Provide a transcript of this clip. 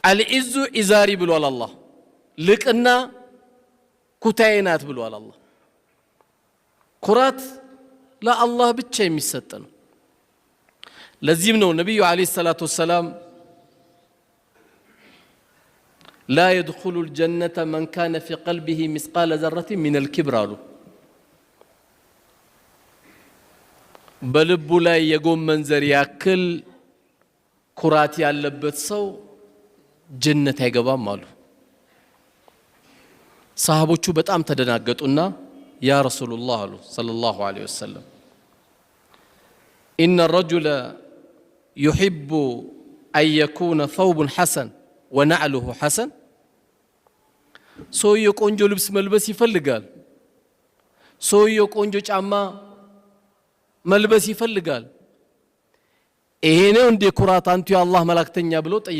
العز إزاري ብሏል አላህ። ልቅና ኩታዬ ናት ብሏል አላህ። ኩራት ለአላህ ብቻ የሚሰጥ ነው። ለዚህም ነው ነቢዩ عليه الصلاة والسلام لا يدخل الجنة من كان في قلبه مثقال ذرة من الكبر አሉ። በልቡ ላይ የጎመን ዘር ያክል ኩራት ያለበት ሰው ጀነት አይገባም አሉ። ሰሃቦቹ በጣም ተደናገጡና يا رسول الله አሉ صلى الله عليه وسلم إن الرجل يحب أن يكون ثوبه حسن ونعله حسن። ሰውየው ቆንጆ ልብስ መልበስ ይፈልጋል። ሰውየው ቆንጆ ጫማ መልበስ ይፈልጋል። ይሄ ነው እንዴ ኩራት አንቱ የአላህ መላእክተኛ ብሎ ጠየቁ።